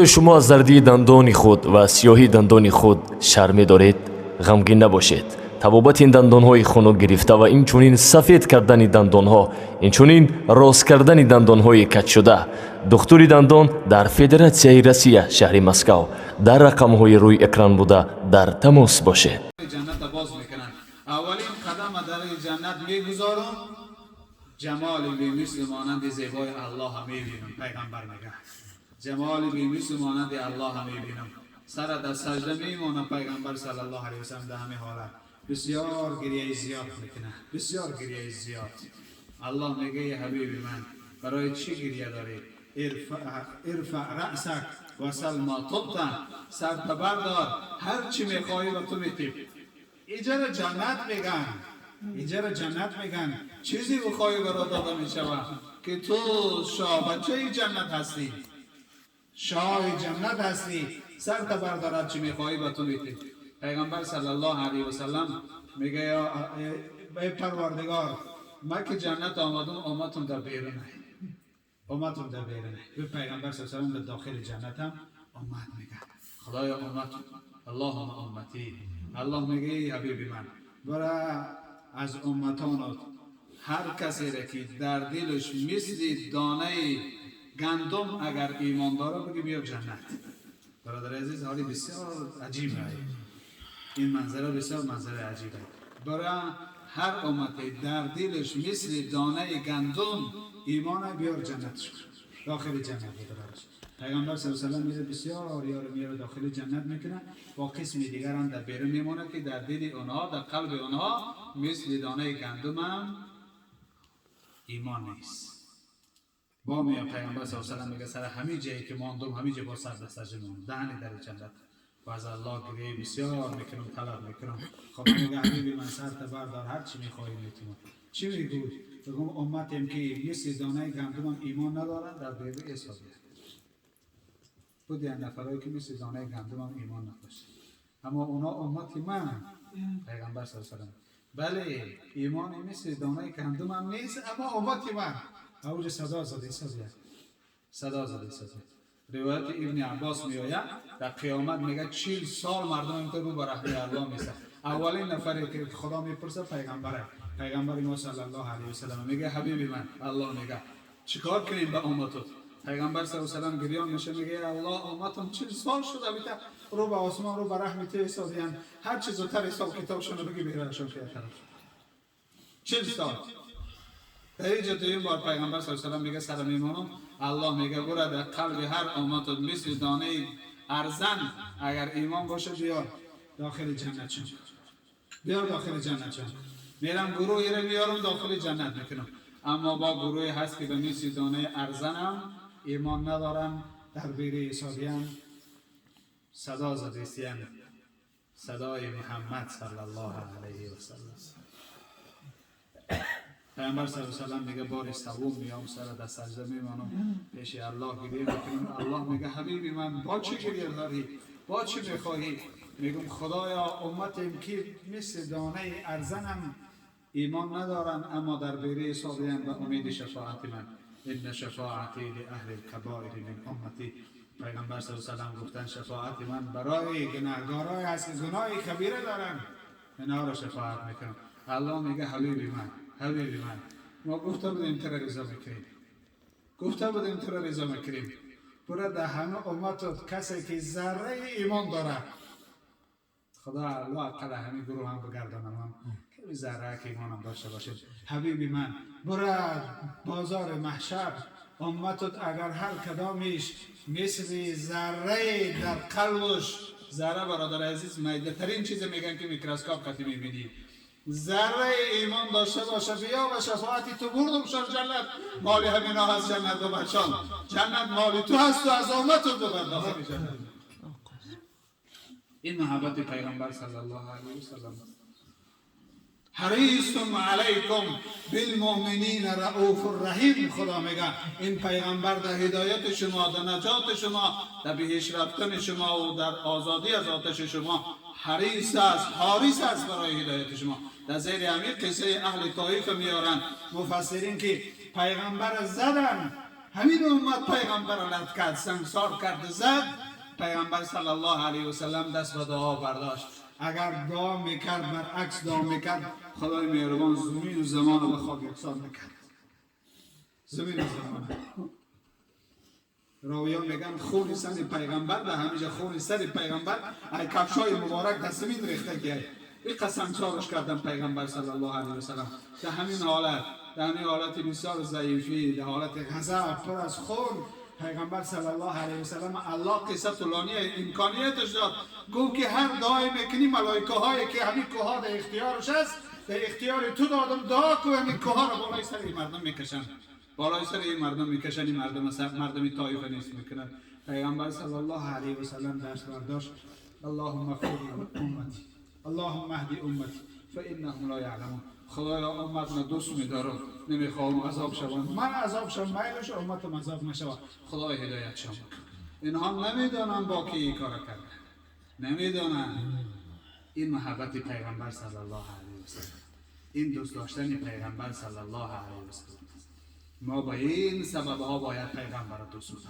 Оё шумо аз зардии дандони худ ва сиёҳии дандони худ шарме доред? Ғамгин набошед. Табобати ин дандонҳои хунук гирифта ва инчунин сафед кардани дандонҳо, инчунин рост кардани дандонҳои каҷшуда. Духтури дандон дар Федератсияи Россия, шаҳри Москав. Дар рақамҳои рӯи экран буда дар тамос бошед. Ҷаннатро боз мекунанд. Аввалин қадам дар ҷаннат мегузорам, ҷамоли бемисли монанди зебои Аллоҳ мебинам. Пайғамбар мегӯяд: ҷамоли бемисли монанди Аллоҳ мебинам. Сара дар сажда мемонам. Пайғамбар саллаллоҳу алайҳи васаллам дар ҳамин ҳолат бисёр гирияи зиёд мекунад, бисёр гирияи зиёд. Аллоҳ мегӯяд: ҳабиби ман, барои чӣ гирия дорӣ? Ирфаъ раъсак васал ма туъта, сарта бардор, ҳар чӣ мехоҳӣ ба ту метим. Иҷара ҷаннат меган, иҷара ҷаннат меган. Чизе бихоҳӣ баро дода мешавад, ки ту шоҳбачаи ҷаннат ҳастӣ, шоҳи ҷаннат ҳастӣ. Сарта бардор, ҳар чӣ мехоҳӣ ба ту метим. Пайғамбар саллаллоҳу алайҳи васаллам мега: эй Парвардигор, ман ки ҷаннат омадам, омадам дар беруна, омадам дар беруна. Бе пайғамбар саллаллоҳу алайҳи васаллам дар дохили ҷаннатам омад, мега: Худоё, омад, Аллоҳума умматӣ. Аллоҳ мега: эй ҳабиби ман, бара аз умматонат ҳар касере ки дар дилаш мисли донаи гандум агар имон дора, бигӣ биё ҷаннат. Бародари азиз, ҳоли бисёр аҷиб ин манзара, бисёр манзараи аҷибе. Барои ҳар уммате дар дилаш мисли донаи гандум имона, биёр ҷаннатш, дохили ҷаннат бибараш. Пайғамбар саллаллоҳу алайҳи васаллам мега бисёр ёро меёра, дохили ҷаннат мекунад, бо қисми дигарам дар берун мемонад, ки дар дили онҳо, дар қалби онҳо мисли донаи гандумам имон нест. Бо мея пайғамбар саллаллоҳу алайҳи васаллам мега: сара ҳамин ҷое ки мондум, ҳамин ҷо бо сар дар сажда мемонам, даҳани дари ҷаннат, ва аз Аллоҳ гирияи бисёр мекунам, талаб мекунам. Худо мега: ҳабиби ман, сарта бардор, ҳар чӣ мехоҳӣ метавон. Чӣ мегӯй? Бигӯм умматем ки мисли донаи гандумам имон надоранд, дар берун ҳисобияд. Буд як нафарое ки мисли донаи гандумам имон надошт, аммо онҳо уммати ман. Пайғамбар саллаллоҳу алайҳи васаллам: бале, имони мисли донаи гандумам нест, аммо уммати ман. Авҷ садо зада ҳисобияд, садо зада ҳисобияд. Ривояти Ибни Аббос меояд: дар қиёмат мега 40 сол мардум интор рӯ ба раҳми Аллоҳ месад. Аввалин нафаре ки Худо мепурсад пайғамбаре, пайғамбари мо саллаллоҳу алайҳи васаллам. Мега: ҳабиби ман, Аллоҳ мега, чикор кунем ба умматут? Пайғамбар саллаллоҳу алайҳи васаллам гирён меша, мега: Аллоҳ, умматам 40 сол шуда бита рӯ ба осмон, рӯ ба раҳми ту ҳисобиянд. Ҳар чи зудтар ҳисоб китобшонро бигӣ, берашон ки тараф. 40 сол дар инҷо дуюм бор пайғамбар саллаллоҳу алайҳи васаллам мега сара мемонам. Аллоҳ мега: бура дар қалби ҳар умматут мисли донаи арзан агар имон боша, биёр дохили ҷаннат шон, биёр дохили ҷаннат шон. Мерам, гурӯҳеро меёрам, дохили ҷаннат мекунам, аммо бо гурӯҳе ҳаст ки ба мисли донаи арзанам имон надоранд, дар бери ҳисобиянд, садо задистиянд, садои Муҳаммад саллаллоҳу алайҳи васаллам. Пайғамбар саллаллоҳу алайҳи васаллам мега: бори саввум меом, сара дар сажда мемонам, пеши Аллоҳ гирия мекунам. Аллоҳ мега: ҳабиби ман, бо чӣ гирия дорӣ, бо чӣ мехоҳӣ? Мегум: Худоё, умматем ки мисли донаи арзанам имон надоранд, аммо дар бери ҳисобиянд, ба умеди шафоати ман. Инна шафоати ли аҳли лкабоири мин уммати. Пайғамбар саллаллоҳу алайҳи васаллам гуфтанд: шафоати ман барои гунаҳгорое ҳаст ки гуноҳи кабира доранд, инҳоро шафоат мекунам. Аллоҳ мега: ҳабиби ман, ҳабиби ман, мо гуфта будем туро ризо мекунем, гуфта будем туро ризо мекунем. Бура дар ҳама умматот касе ки зарраи имон дорад, Худо алло аққала ҳамин гурӯҳ ҳам бигардонам, ками зарра ки имонам дошта бошед. Ҳабиби ман, бура бозори маҳшар, умматот агар ҳар кадомиш мисли заррае дар қалбаш, зарра, бародари азиз, майдатарин чизе мегӯянд ки микроскоп қати мебинӣ, зарраи имон дошта боша, биё ба шафоати ту бурдум шон ҷаннат. Моли ҳамино ҳаст, ҷаннат бибаршон, ҷаннат моли ту ҳасту аз уммату бибар дохили ҷаннат. Ин муҳаббати пайғамбар саллаллоҳу алайҳи васаллам. Ҳарисун алайкум билмуъминина рауфур раҳим. Худо мега: ин пайғамбар дар ҳидояти шумо, дар наҷоти шумо, дар биҳишт рафтани шумо ва дар озодӣ аз оташи шумо ҳарис аст, ҳорис аст барои ҳидояти шумо. Дар зери ҳамин қиссаи аҳли Тоифа меоранд муфассирин, ки пайғамбар задан. همین امت پیغمبر لط کرد، سنگسار کرد، زد. پیغمبر صلی الله علیه و سلم دست به دعا برداشت. اگر دعا میکرد برعکس دعا میکرد، خدای مهربان زمین و زمان رو به خاک یکسان میکرد. زمین و زمان. راویان میگن خون سر پیغمبر به همیشه خون سر پیغمبر ای کفشای مبارک در زمین ریخته گی. این قسم چارش کردن پیغمبر صلی الله علیه و سلم. در همین حالت، در همین حالت بسیار ضعیفی، در حالت غضب پر از خون، پیغمبر صلی الله علیه و سلم الله قصه طولانی امکانیتش داد. گفت که هر دعای میکنی ملائکه هایی که همین کوه در اختیارش است، در اختیار تو دادم، دعا کو همین کوه را بالای سر این مردم میکشن، بالای سر این مردم میکشن، این مردم طایفه نیست میکنن. پیغمبر صلی الله علیه و سلم دست برداشت، اللهم اغفر امتی، اللهم اهدی امتی فانهم لا یعلمون. خدایا امت من دوست میدارم، نمیخوام عذاب شوم، من عذاب شوم میلش امتم عذاب نشود، خدای هدایت شوم. اینها نمیدانن با کی این کار کرده، نمیدانن. این محبت پیغمبر صلی الله علیه و سلم، این دوست داشتن پیغمبر صلی الله علیه و سلم. ما با این سبب ها باید پیغمبر را دوست داریم.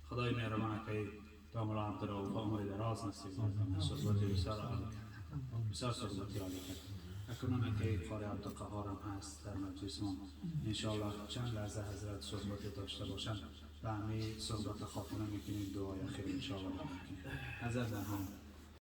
خدای مهربان که داملا عبدالرؤوف عمر دراز نصیب کنه، صحبت بسیار عالی کرد، بسیار صحبت عالی کرد. اکنون که قاری عبدالقهار هم هست در مجلس ما، انشاءالله چند لحظه حضرت صحبت داشته باشند و همه صحبت خاتمه میکنیم، دعای خیر انشاءالله میکنیم. حضرت هم